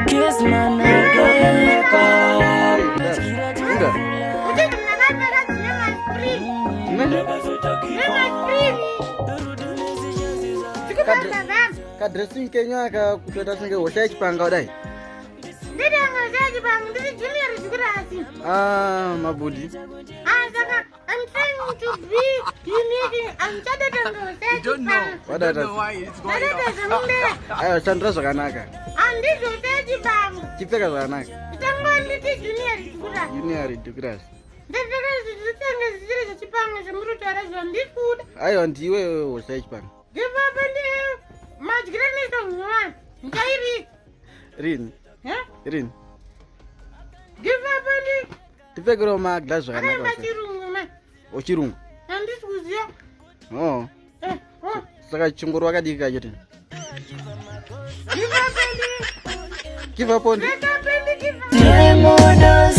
Kiss man again. Inga. Kadressing kenyu aka kutoita kunge hosha yechipanga kudai. Ah, mabudi. You don't know. You don't know why it's going on. Aiwa, shandura zvakanaka. Chipfeka zvakanaka. Junior ridiculous. Aiwa, ndiwe hosha yechipanga. Rini? Rini? Tipfekerewo maglass zvakanaka. Ochirungu. Handisi kuziva. Oh. Oh. Saka chingoro wakadii kacho tini? Give up on. Give up on. Tine muda.